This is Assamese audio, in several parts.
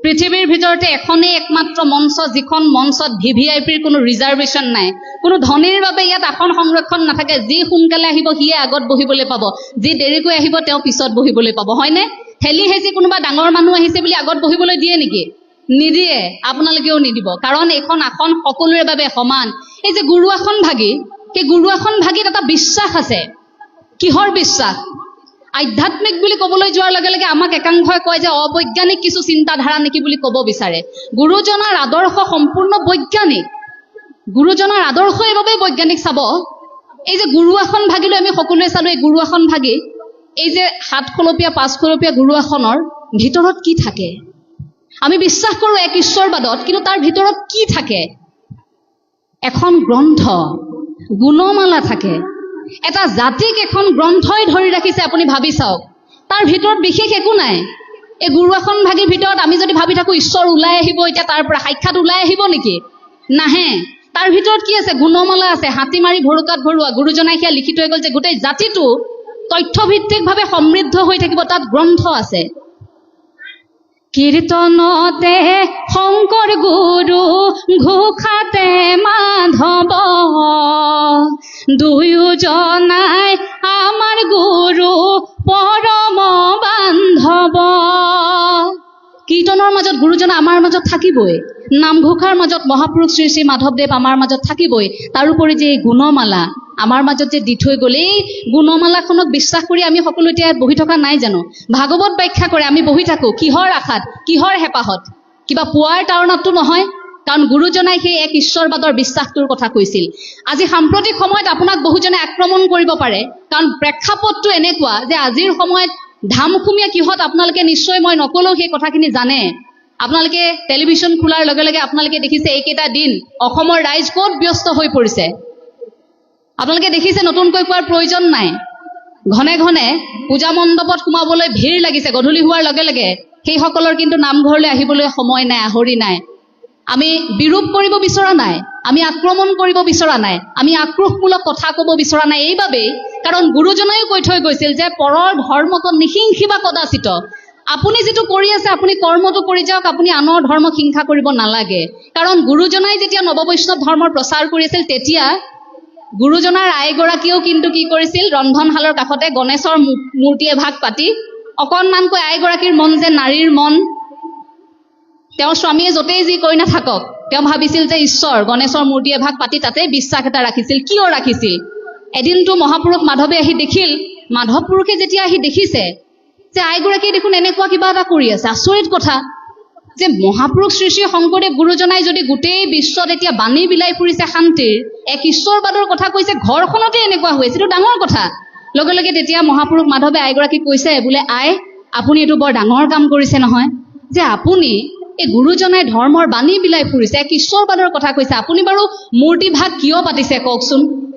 পৃথিৱীৰ ভিতৰতে এখনেই একমাত্ৰ মঞ্চ, যিখন মঞ্চত ভিভিআইপিৰ কোনো ৰিজাৰ্ভেশ্যন নাই। কোনো ধনীৰ বাবে ইয়াত আসন সংৰক্ষণ নাথাকে। যি সোনকালে আহিব সিয়ে আগত বহিবলৈ পাব, যি দেৰিকৈ আহিব তেওঁ পিছত বহিবলৈ পাব, হয়নে? ঠেলি হেঁচি কোনোবা ডাঙৰ মানুহ আহিছে বুলি আগত বহিবলৈ দিয়ে নেকি? নিদিয়ে, আপোনালোকেও নিদিব। কাৰণ এইখন আসন সকলোৰে বাবে সমান। এই যে গুৰু আসন ভাগি, সেই গুৰু আসন ভাগিত এটা বিশ্বাস আছে। কিহৰ বিশ্বাস? আধ্যাত্মিক বুলি ক'বলৈ যোৱাৰ লগে লগে আমাক একাংশই কয় যে অবৈজ্ঞানিক কিছু চিন্তাধাৰা নেকি বুলি ক'ব বিচাৰে। গুৰুজনাৰ আদৰ্শ সম্পূৰ্ণ বৈজ্ঞানিক। গুৰুজনাৰ আদৰ্শ এইবাবেই বৈজ্ঞানিক, চাব, এই যে গুৰু আসন ভাগিলৈ আমি সকলোৱে চালো, এই গুৰু আসন ভাগি, এই যে সাতখলপীয়া পাঁচখলপীয়া গুৰু আসনৰ ভিতৰত কি থাকে? আমি বিশ্বাস কৰোঁ এক ঈশ্বৰবাদত, কিন্তু তাৰ ভিতৰত কি থাকে? এখন গ্ৰন্থ, গুণমালা থাকে। এটা জাতিক এখন গ্ৰন্থই ধৰি ৰাখিছে। আপুনি ভাবি চাওক, তাৰ ভিতৰত বিশেষ একো নাই। এই গুৰু আসন ভাগিৰ ভিতৰত আমি যদি ভাবি থাকো ঈশ্বৰ ওলাই আহিব এতিয়া, তাৰ পৰা সাক্ষাৎ ওলাই আহিব নেকি? নাহে। তাৰ ভিতৰত কি আছে? গুণমালা আছে। হাতী মাৰি ভৰুকাত ভৰোৱা, গুৰুজনাই সেয়া লিখি থৈ গ'ল যে গোটেই জাতিটো তথ্যভিত্তিকভাৱে সমৃদ্ধ হৈ থাকিব, তাত গ্ৰন্থ আছে। কীৰ্তনতে শংকৰ গুৰু, ঘোষাতে মাধৱ, দুয়োজনাই আমাৰ গুৰু পৰম বান্ধৱ। কীৰ্তনৰ মাজত গুৰুজনা আমাৰ মাজত থাকিবই, নামঘোষাৰ মাজত মহাপুৰুষ শ্ৰী শ্ৰী মাধৱদেৱ আমাৰ মাজত থাকিবই। তাৰোপৰি যে এই গুণমালা আমাৰ মাজত যে দি থৈ গ'ল, এই গুণমালাখনক বিশ্বাস কৰি আমি সকলো এতিয়া ইয়াত বহি থকা নাই জানো? ভাগৱত ব্যাখ্যা কৰে, আমি বহি থাকো কিহৰ আশাত, কিহৰ হেঁপাহত? কিবা পোৱাৰ তাড়নাততো নহয়। কাৰণ গুৰুজনাই সেই এক ঈশ্বৰবাদৰ বিশ্বাসটোৰ কথা কৈছিল। আজি সাম্প্ৰতিক সময়ত আপোনাক বহুজনে আক্ৰমণ কৰিব পাৰে, কাৰণ প্ৰেক্ষাপটটো এনেকুৱা যে আজিৰ সময়ত ধামখুমীয়া কিহত, আপোনালোকে নিশ্চয় মই নকলেও সেই কথাখিনি জানে। আপোনালোকে টেলিভিশ্যন খোলাৰ লগে লগে আপোনালোকে দেখিছে এইকেইটা দিন অসমৰ ৰাইজ ক'ত ব্যস্ত হৈ পৰিছে। আপোনালোকে দেখিছে, নতুনকৈ কোৱাৰ প্ৰয়োজন নাই। ঘনে ঘনে পূজা মণ্ডপত সোমাবলৈ ভিৰ লাগিছে গধূলি হোৱাৰ লগে লগে। সেইসকলৰ কিন্তু নামঘৰলৈ আহিবলৈ সময় নাই, আহৰি নাই। আমি বিৰূপ কৰিব বিচৰা নাই, আমি আক্ৰমণ কৰিব বিচৰা নাই, আমি আক্ৰোশমূলক কথা ক'ব বিচৰা নাই। এইবাবেই, কাৰণ গুৰুজনাইও কৈ থৈ গৈছিল যে পৰৰ ধৰ্মক নিহিংসিবা কদাচিত। আপুনি যিটো কৰি আছে, আপুনি কৰ্মটো কৰি যাওক, আপুনি আনৰ ধৰ্মক হিংসা কৰিব নালাগে। কাৰণ গুৰুজনাই যেতিয়া নৱবৈষ্ণৱ ধৰ্মৰ প্ৰচাৰ কৰি আছিল, তেতিয়া গুৰুজনাৰ আইগৰাকীয়েও কিন্তু কি কৰিছিল? ৰন্ধনশালৰ কাষতে গণেশৰ মূৰ্তি এভাগ পাতি অকণমানকৈ, আইগৰাকীৰ মন যে নাৰীৰ মন, তেওঁৰ স্বামীয়ে য'তেই যি কৰি নাথাকক, তেওঁ ভাবিছিল যে ঈশ্বৰ গণেশৰ মূৰ্তি এভাগ পাতি তাতে বিশ্বাস এটা ৰাখিছিল। কিয় ৰাখিছিল? এদিনতো মহাপুৰুষ মাধৱে আহি দেখিল। মাধৱ পুৰুষে যেতিয়া আহি দেখিছে যে আইগৰাকীয়ে দেখোন এনেকুৱা কিবা এটা কৰি আছে, আচৰিত কথা যে মহাপুৰুষ শ্ৰী শ্ৰী শংকৰদেৱ গুৰুজনাই যদি গোটেই বিশ্বত এতিয়া বাণী বিলাই ফুৰিছে, শান্তিৰ এক ঈশ্বৰবাদৰ কথা কৈছে, ঘৰখনতে এনেকুৱা হৈছে, এইটো ডাঙৰ কথা। লগে লগে তেতিয়া মহাপুৰুষ মাধৱে আইগৰাকীক কৈছে বোলে, "আই, আপুনি এইটো বৰ ডাঙৰ কাম কৰিছে নহয়, যে আপুনি এই গুৰুজনাই ধৰ্মৰ বাণী বিলাই ফুৰিছে, এক ঈশ্বৰবাদৰ কথা কৈছে, আপুনি বাৰু মূৰ্তিভাগ কিয় পাতিছে কওকচোন?"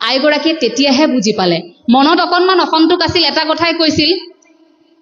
আইগৰাকীয়ে তেতিয়াহে বুজি পালে। মনত অকণমান অসন্তোষ আছিল, এটা কথাই কৈছিল,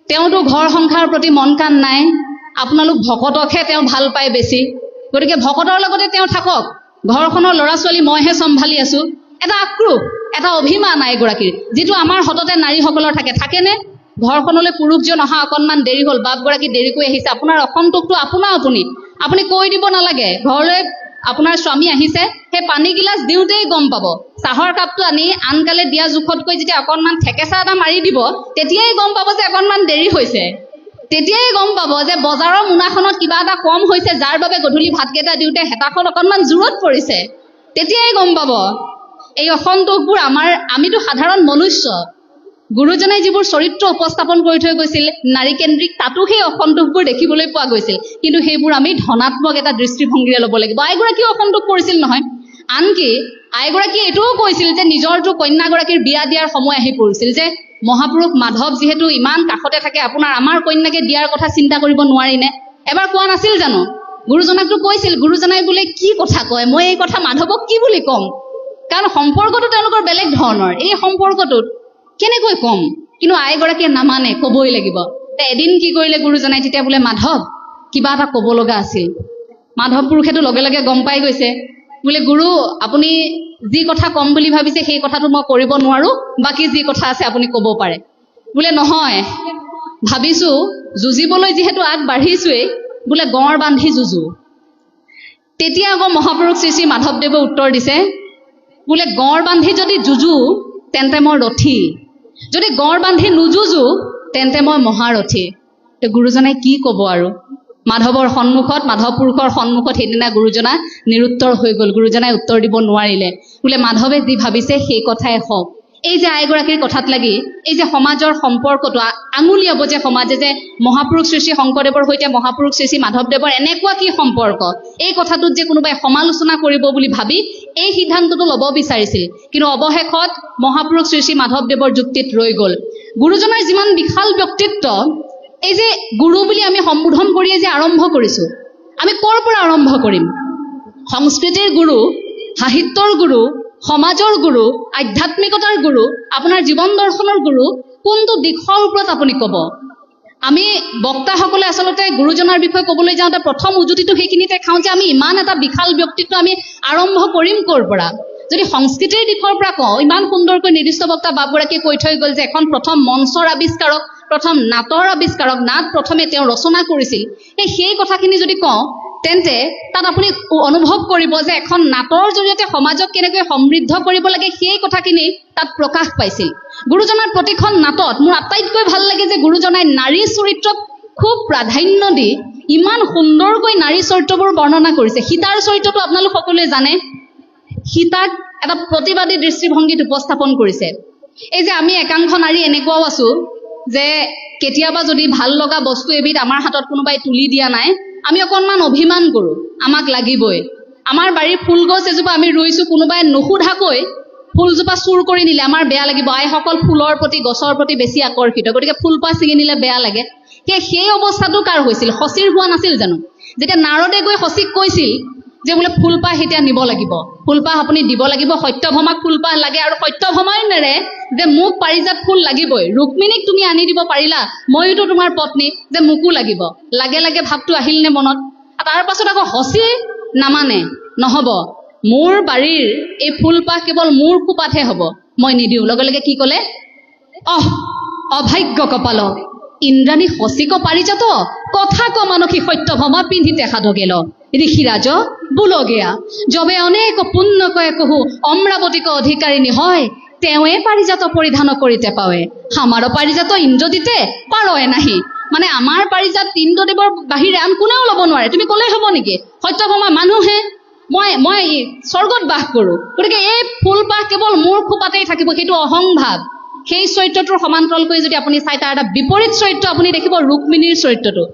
তেওঁতো ঘৰ সংসাৰৰ প্ৰতি মন কাণ নাই, আপোনালোক ভকতকহে তেওঁ ভাল পায় বেছি, গতিকে ভকতৰ লগতে তেওঁ থাকক, ঘৰখনৰ ল'ৰা ছোৱালী মইহে চম্ভালি আছো। এটা আক্ৰোশ, এটা অভিমান আইগৰাকীৰ, যিটো আমাৰ সততে নাৰীসকলৰ থাকে। থাকেনে? ঘৰখনলৈ পুৰুষজন অহা অকণমান দেৰি হ'ল, বাপগৰাকী দেৰিকৈ আহিছে, আপোনাৰ অসন্তোষটো আপোনা আপুনি আপুনি কৈ দিব নালাগে। ঘৰলৈ আপোনাৰ স্বামী আহিছে, সেই পানী গিলাচ দিওঁতেই গম পাব। চাহৰ কাপটো আনি আনকালে দিয়া জোখতকৈ যেতিয়া অকণমান থেকেচা এটা মাৰি দিব, তেতিয়াই গম পাব যে অকণমান দেৰি হৈছে। তেতিয়াই গম পাব যে বজাৰৰ মোনাখনত কিবা এটা কম হৈছে, যাৰ বাবে গধূলি ভাতকেইটা দিওঁতে হেতাখন অকণমান জোৰত পৰিছে। তেতিয়াই গম পাব। এই অসন্তোষবোৰ আমাৰ, আমিতো সাধাৰণ মনুষ্য। গুৰুজনাই যিবোৰ চৰিত্ৰ উপস্থাপন কৰি থৈ গৈছিল নাৰীকেন্দ্ৰিক, তাতো সেই অসন্তোষবোৰ দেখিবলৈ পোৱা গৈছিল। কিন্তু সেইবোৰ আমি ধনাত্মক এটা দৃষ্টিভংগীৰে ল'ব লাগিব। আইগৰাকীয়ে অসন্তোষ কৰিছিল নহয়, আনকি আইগৰাকীয়ে এইটোও কৈছিল যে নিজৰটো কন্যাগৰাকীৰ বিয়া দিয়াৰ সময় আহি পৰিছিল, যে মহাপুৰুষ মাধৱ যিহেতু ইমান কাষতে থাকে আপোনাৰ, আমাৰ কন্যাকে দিয়াৰ কথা চিন্তা কৰিব নোৱাৰিনে? এবাৰ কোৱা নাছিল জানো? গুৰুজনাকতো কৈছিল। গুৰুজনাই বোলে, "কি কথা কয়? মই এই কথা মাধৱক কি বুলি ক'ম?" কাৰণ সম্পৰ্কটো তেওঁলোকৰ বেলেগ ধৰণৰ, এই সম্পৰ্কটোত কেনেকৈ ক'ম? কিন্তু আইগৰাকীয়ে নামানে, ক'বই লাগিব। এদিন কি কৰিলে গুৰুজনাই তেতিয়া বোলে, "মাধৱ, কিবা এটা ক'ব লগা আছিল।" মাধৱ পুৰুষেতো লগে লগে গম পাই গৈছে। বোলে, "গুৰু, আপুনি যি কথা ক'ম বুলি ভাবিছে সেই কথাটো মই কৰিব নোৱাৰো, বাকী যি কথা আছে আপুনি ক'ব পাৰে।" বোলে, "নহয়, ভাবিছো যুঁজিবলৈ যিহেতু আগবাঢ়িছোৱেই, বোলে গড় বান্ধি যুঁজো। তেতিয়া আকৌ মহাপুৰুষ শ্ৰী শ্ৰী মাধৱদেৱে উত্তৰ দিছে, বোলে গড় বান্ধি যদি যুঁজো তেন্তে মই ৰথী, যদি গড় বান্ধি নুযুঁজো তেন্তে মই মহাৰথী। তো গুৰুজনাই কি ক'ব আৰু, মাধৱৰ সন্মুখত, মাধৱ পুৰুষৰ সন্মুখত সেইদিনা গুৰুজনা নিৰুত্তৰ হৈ গ'ল। গুৰুজনাই উত্তৰ দিব নোৱাৰিলে। বোলে মাধৱে যি ভাবিছে সেই কথাই হওক। এই যে আইগৰাকীৰ কথাত লাগি এই যে সমাজৰ সম্পৰ্কটো আঙুলিয়াব যে সমাজে যে মহাপুৰুষ শ্ৰী শ্ৰী শংকৰদেৱৰ সৈতে মহাপুৰুষ শ্ৰী শ্ৰী মাধৱদেৱৰ এনেকুৱা কি সম্পৰ্ক, এই কথাটোত যে কোনোবাই সমালোচনা কৰিব বুলি ভাবি এই সিদ্ধান্তটো ল'ব বিচাৰিছিল, কিন্তু অৱশেষত মহাপুৰুষ শ্ৰী শ্ৰী মাধৱদেৱৰ যুক্তিত ৰৈ গ'ল। গুৰুজনাৰ যিমান বিশাল ব্যক্তিত্ব, এই যে গুৰু বুলি আমি সম্বোধন কৰিয়ে যে আৰম্ভ কৰিছো, আমি ক'ৰ পৰা আৰম্ভ কৰিম? সংস্কৃতিৰ গুৰু, সাহিত্যৰ গুৰু, সমাজৰ গুৰু, আধ্যাত্মিকতাৰ গুৰু, আপোনাৰ জীৱন দৰ্শনৰ গুৰু, কোনটো দিশৰ ওপৰত আপুনি ক'ব? আমি বক্তাসকলে আচলতে গুৰুজনাৰ বিষয়ে ক'বলৈ যাওঁতে প্ৰথম উজুতিটো সেইখিনিতে খাওঁ যে আমি ইমান এটা বিশাল ব্যক্তিত্ব আমি আৰম্ভ কৰিম ক'ৰ পৰা? যদি সংস্কৃতিৰ দিশৰ পৰা কওঁ, ইমান সুন্দৰকৈ নিৰ্দিষ্ট বক্তা বাপগৰাকীয়ে কৈ থৈ গ'ল যে এখন প্ৰথম মঞ্চৰ আৱিষ্কাৰক, প্ৰথম নাটৰ আৱিষ্কাৰক, নাট প্ৰথমে তেওঁ ৰচনা কৰিছিল। সেই কথাখিনি যদি কওঁ তেন্তে তাত আপুনি অনুভৱ কৰিব যে এখন নাটৰ জৰিয়তে সমাজক কেনেকৈ সমৃদ্ধ কৰিব লাগে সেই কথাখিনি তাত প্ৰকাশ পাইছিল। গুৰুজনাৰ প্ৰতিখন নাটত মোৰ আটাইতকৈ ভাল লাগে যে গুৰুজনাই নাৰী চৰিত্ৰক খুব প্ৰাধান্য দি ইমান সুন্দৰকৈ নাৰী চৰিত্ৰবোৰ বৰ্ণনা কৰিছে। সীতাৰ চৰিত্ৰটো আপোনালোক সকলোৱে জানে, সীতাক এটা প্ৰতিবাদী দৃষ্টিভংগীত উপস্থাপন কৰিছে। এই যে আমি একাংশ নাৰী এনেকুৱাও আছো যে কেতিয়াবা যদি ভাল লগা বস্তু এবিধ আমাৰ হাতত কোনোবাই তুলি দিয়া নাই, আমি অকণমান অভিমান কৰোঁ, আমাক লাগিবই। আমাৰ বাৰীৰ ফুলগছ এজোপা আমি ৰুইছোঁ, কোনোবাই নুসুধাকৈ ফুলজোপা চুৰ কৰি নিলে আমাৰ বেয়া লাগিব। আইসকল ফুলৰ প্ৰতি, গছৰ প্ৰতি বেছি আকৰ্ষিত, গতিকে ফুলপাহ ছিঙি নিলে বেয়া লাগে। সেই অৱস্থাটো কাৰ হৈছিল? শচীৰ হোৱা নাছিল জানো? যেতিয়া নাৰদে গৈ শচীক কৈছিল যে বোলে ফুলপাহ এতিয়া নিব লাগিব, ফুলপাহ আপুনি দিব লাগিব, সত্যভামাক ফুলপাহ লাগে, আৰু সত্যভামাই নেৰে যে মোক পাৰিজাত ফুল লাগিবই, ৰুক্মিণীক তুমি আনি দিব পাৰিলা, ময়োতো তোমাৰ পত্নী, যে মোকো লাগিব। লাগে লাগে ভাৱটো আহিল নে মনত? তাৰ পাছত আকৌ শচী নামানে, নহ'ব, মোৰ বাৰীৰ এই ফুলপাহ কেৱল মোৰ খোপাতহে হ'ব, মই নিদিওঁ। লগে লগে কি ক'লে? অহ অভাগ্য কপাল, ইন্দ্ৰাণী শচীক পাৰিজাত কথা ক মানসী সত্যভামা পিন্ধিতে সাধগেল। ঋষিৰাজ বোলগেয়া যবে অনেক পুণ্য কয়ে কহু অম্ৰাৱতীক অধিকাৰিণী হয়, তেওঁৱে পাৰিজাত পৰিধান কৰিতে পাৱে, আমাৰ পাৰিজাত ইন্দ্ৰ দিতে পাৰয়ে নাহি। মানে আমাৰ পাৰিজাত ইন্দ্ৰদেৱৰ বাহিৰে আন কোনেও ল'ব নোৱাৰে, তুমি ক'লেই হ'ব নেকি? সত্যভামা মানুহে, মই মই স্বৰ্গত বাস কৰোঁ, গতিকে এই ফুলপাহ কেৱল মোৰ খোপাতেই থাকিব, সেইটো অহংভাৱ। সেই চৰিত্ৰটোৰ সমান্তৰালকৈ যদি আপুনি চাই তাৰ এটা বিপৰীত চৰিত্ৰ আপুনি দেখিব ৰুক্মিণীৰ চৰিত্ৰটো।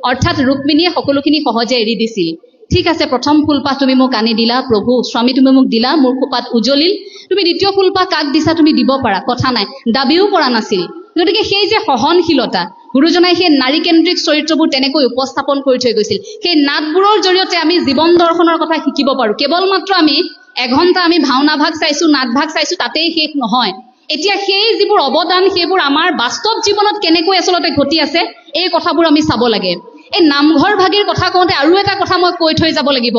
অৰ্থাৎ ৰুক্মিণীয়ে সকলোখিনি সহজে এৰি দিছিল। ঠিক আছে, প্ৰথম ফুলপাহ তুমি মোক আনি দিলা প্ৰভু, স্বামী তুমি মোক দিলা, মোৰ খোপাত উজ্বলিল, তুমি দ্বিতীয় ফুলপাহ কাক দিছা তুমি দিব পাৰা, কথা নাই, দাবীও কৰা নাছিল। গতিকে সেই যে সহনশীলতা, গুৰুজনাই সেই নাৰীকেন্দ্ৰিক চৰিত্ৰবোৰ তেনেকৈ উপস্থাপন কৰি থৈ গৈছিল। সেই নাটবোৰৰ জৰিয়তে আমি জীৱন দৰ্শনৰ কথা শিকিব পাৰোঁ। কেৱল মাত্ৰ আমি এঘণ্টা আমি ভাওনা ভাগ চাইছোঁ, নাট ভাগ চাইছোঁ, তাতেই শেষ নহয়। এতিয়া সেই যিবোৰ অৱদান, সেইবোৰ আমাৰ বাস্তৱ জীৱনত কেনেকৈ আচলতে ঘটি আছে, এই কথাবোৰ আমি চাব লাগে। এই নামঘৰ ভাগিৰ কথা কওঁতে আৰু এটা কথা মই কৈ থৈ যাব লাগিব।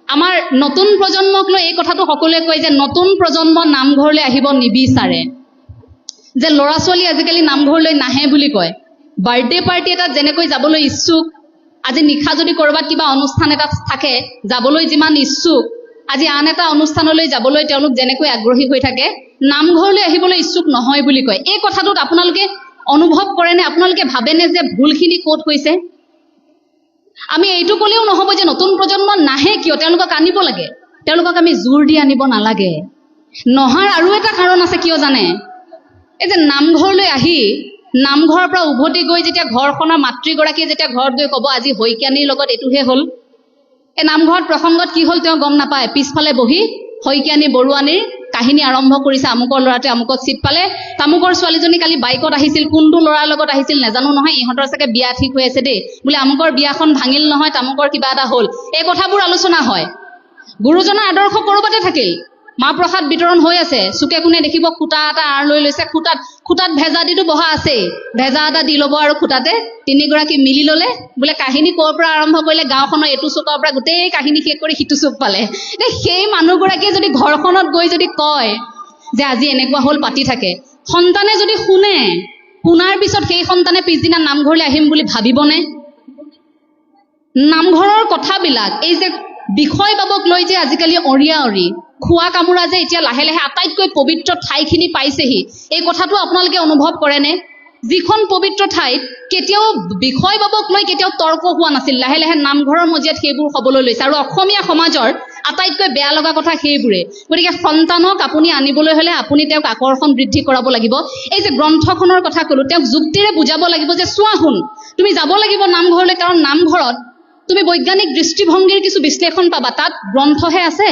আমাৰ নতুন প্ৰজন্মক লৈ এই কথাটো সকলোৱে কয় যে নতুন প্ৰজন্ম নামঘৰলৈ আহিব নিবিচাৰে, যে ল'ৰা ছোৱালী আজিকালি নামঘৰলৈ নাহে বুলি কয়। বাৰ্থডে পাৰ্টি এটাত যেনেকৈ যাবলৈ ইচ্ছুক, আজি নিশা যদি ক'ৰবাত কিবা অনুষ্ঠান এটা থাকে যাবলৈ যিমান ইচ্ছুক, আজি আন এটা অনুষ্ঠানলৈ যাবলৈ তেওঁলোক যেনেকৈ আগ্ৰহী হৈ থাকে, নামঘৰলৈ আহিবলৈ ইচ্ছুক নহয় বুলি কয়। এই কথাটোত আপোনালোকে অনুভৱ কৰেনে? আপোনালোকে ভাবেনে যে ভুলখিনি ক'ত হৈছে? আমি এইটো ক'লেও নহ'ব যে নতুন প্ৰজন্ম নাহে কিয়, তেওঁলোকক আনিব লাগে। তেওঁলোকক আমি জোৰ দি আনিব নালাগে। নহাৰ আৰু এটা কাৰণ আছে, কিয় জানে? এই যে নামঘৰলৈ আহি নামঘৰৰ পৰা উভতি গৈ যেতিয়া ঘৰখনৰ মাতৃগৰাকীয়ে যেতিয়া ঘৰত গৈ ক'ব আজি শইকীয়ানীৰ লগত এইটোহে হ'ল, এই নামঘৰত প্ৰসংগত কি হ'ল তেওঁ গম নাপায়, পিছফালে বহি শইকীয়ানী বৰুৱানীৰ কাহিনী আৰম্ভ কৰিছে, আমুকৰ ল'ৰাটোৱে আমুকত চিট পালে, তামুকৰ ছোৱালীজনী কালি বাইকত আহিছিল, কোনটো ল'ৰাৰ লগত আহিছিল নাজানো নহয়, ইহঁতৰ চাগে বিয়া ঠিক হৈ আছে দেই, বোলে আমুকৰ বিয়াখন ভাঙিল নহয়, তামুকৰ কিবা এটা হ'ল, এই কথাবোৰ আলোচনা হয়। গুৰুজনাৰ আদৰ্শ ক'ৰবাতে থাকিল, মাহ প্ৰসাদ বিতৰণ হৈ আছে, চুকে কোণে দেখিব খুঁটা এটা আঁৰ লৈ লৈছে, খুঁটাত খুঁটাত ভেজা দিটো বহা আছেই, ভেজা এটা দি ল'ব আৰু খুঁটাতে তিনিগৰাকী মিলি ল'লে, বোলে কাহিনী ক'ৰ পৰা আৰম্ভ কৰিলে, গাঁওখনৰ এইটো চুকৰ পৰা গোটেই কাহিনী শেষ কৰি সিটো চুক পালে। সেই মানুহগৰাকীয়ে যদি ঘৰখনত গৈ যদি কয় যে আজি এনেকুৱা হ'ল, পাতি থাকে, সন্তানে যদি শুনে, শুনাৰ পিছত সেই সন্তানে পিছদিনা নামঘৰলৈ আহিম বুলি ভাবিবনে? নামঘৰৰ কথাবিলাক, এই যে বিষয়বাবক লৈ যে আজিকালি অৰিয়া অৰি খোৱা কামোৰা যে এতিয়া লাহে লাহে আটাইতকৈ পবিত্ৰ ঠাইখিনি পাইছেহি, এই কথাটো আপোনালোকে অনুভৱ কৰেনে? যিখন পবিত্ৰ ঠাইত কেতিয়াও বিষয়বাবক লৈ কেতিয়াও তৰ্ক হোৱা নাছিল, লাহে লাহে নামঘৰৰ মজিয়াত সেইবোৰ হ'বলৈ লৈছে। আৰু অসমীয়া সমাজৰ আটাইতকৈ বেয়া লগা কথা সেইবোৰে। গতিকে সন্তানক আপুনি আনিবলৈ হ'লে আপুনি তেওঁক আকৰ্ষণ বৃদ্ধি কৰাব লাগিব। এই যে গ্ৰন্থখনৰ কথা ক'লো, তেওঁক যুক্তিৰে বুজাব লাগিব যে চোৱা শুন, তুমি যাব লাগিব নামঘৰলৈ, কাৰণ নামঘৰত তুমি বৈজ্ঞানিক দৃষ্টিভংগীৰ কিছু বিশ্লেষণ পাবা। তাত গ্ৰন্থহে আছে,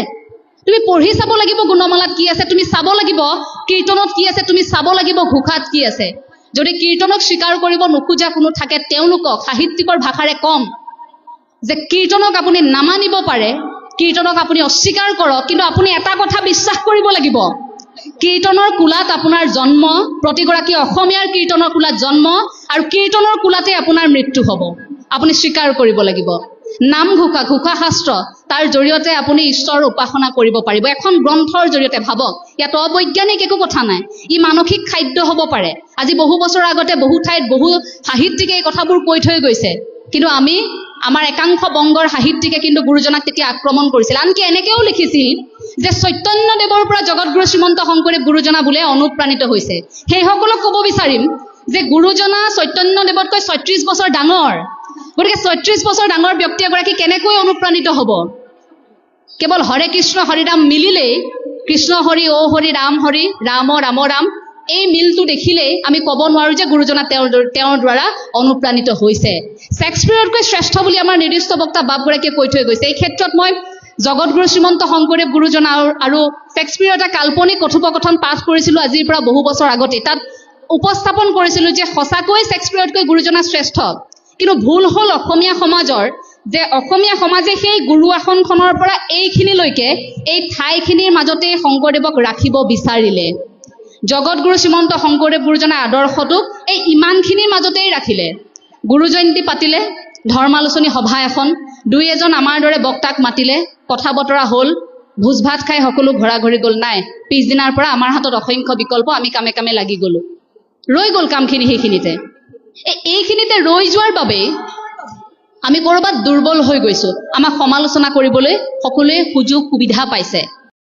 তুমি পঢ়ি চাব লাগিব গুণমালাত কি আছে, তুমি চাব লাগিব কীৰ্তনত কি আছে, তুমি চাব লাগিব ঘোষাত কি আছে। যদি কীৰ্তনক স্বীকাৰ কৰিব নোখোজা কোনো থাকে, তেওঁলোকক সাহিত্যিকৰ ভাষাৰে কম যে কীৰ্তনক আপুনি নামানিব পাৰে, কীৰ্তনক আপুনি অস্বীকাৰ কৰক, কিন্তু আপুনি এটা কথা বিশ্বাস কৰিব লাগিব, কীৰ্তনৰ কোলাত আপোনাৰ জন্ম, প্ৰতিগৰাকী অসমীয়াৰ কীৰ্তনৰ কোলাত জন্ম আৰু কীৰ্তনৰ কোলাতে আপোনাৰ মৃত্যু হ'ব, আপুনি স্বীকাৰ কৰিব লাগিব। নামঘোষা, ঘোষা শাস্ত্ৰ, তাৰ জৰিয়তে আপুনি ঈশ্বৰ উপাসনা কৰিব পাৰিব। এখন গ্ৰন্থৰ জৰিয়তে ভাবক, ইয়াত অবৈজ্ঞানিক একো কথা নাই, ই মানসিক খাদ্য হ'ব পাৰে। আজি বহু বছৰৰ আগতে বহু ঠাইত বহু সাহিত্যিকে এই কথাবোৰ কৈ থৈ গৈছে, কিন্তু আমি আমাৰ একাংশ বংগৰ সাহিত্যিকে কিন্তু গুৰুজনাক তেতিয়া আক্ৰমণ কৰিছিল। আনকি এনেকেও লিখিছিল যে চৈতন্যদেৱৰ পৰা জগতগুৰু শ্ৰীমন্ত শংকৰদেৱ গুৰুজনা বোলে অনুপ্ৰাণিত হৈছে। সেইসকলক ক'ব বিচাৰিম যে গুৰুজনা চৈতন্যদেৱতকৈ 36 বছৰ ডাঙৰ, গতিকে 36 বছৰ ডাঙৰ ব্যক্তি এগৰাকী কেনেকৈ অনুপ্ৰাণিত হ'ব? কেৱল হৰে কৃষ্ণ হৰিৰাম মিলিলেই, কৃষ্ণ হৰি অ হৰি ৰাম হৰি ৰাম ৰাম ৰাম, এই মিলটো দেখিলেই আমি ক'ব নোৱাৰো যে গুৰুজনা তেওঁৰ দ্বাৰা অনুপ্ৰাণিত হৈছে। শ্বেক্সপিয়ৰতকৈ শ্ৰেষ্ঠ বুলি আমাৰ নিৰ্দিষ্ট বক্তা বাপগৰাকীয়ে কৈ থৈ গৈছে। এই ক্ষেত্ৰত মই জগতগুৰু শ্ৰীমন্ত শংকৰদেৱ গুৰুজনা আৰু শ্বেক্সপিয়ৰ এটা কাল্পনিক কথোপকথন পাঠ কৰিছিলো আজিৰ পৰা বহু বছৰ আগতে। তাত উপস্থাপন কৰিছিলো যে সঁচাকৈ শ্বেক্সপিয়ৰতকৈ গুৰুজনা শ্ৰেষ্ঠ, কিন্তু ভুল হ'ল অসমীয়া সমাজৰ যে অসমীয়া সমাজে সেই গুৰু আসনখনৰ পৰা এইখিনিলৈকে, এই ঠাইখিনিৰ মাজতে শংকৰদেৱক ৰাখিব বিচাৰিলে। জগতগুৰু শ্ৰীমন্ত শংকৰদেৱ গুৰুজনাৰ আদৰ্শটোক এই ইমানখিনিৰ মাজতেই ৰাখিলে। গুৰু জয়ন্তী পাতিলে, ধৰ্মালোচনী সভা এখন, দুই এজন আমাৰ দৰে বক্তাক মাতিলে, কথা বতৰা হ'ল, ভোজ ভাত খাই সকলো ঘৰা ঘৰি গ'ল। নাই, পিছদিনাৰ পৰা আমাৰ হাতত অসংখ্য বিকল্প, আমি কামে কামে লাগি গ'লো, ৰৈ গ'ল কামখিনি সেইখিনিতে। এইখিনিতে ৰৈ যোৱাৰ বাবেই আমি ক'ৰবাত দুৰ্বল হৈ গৈছো। আমাক সমালোচনা কৰিবলৈ সকলোৱে সুযোগ সুবিধা পাইছে।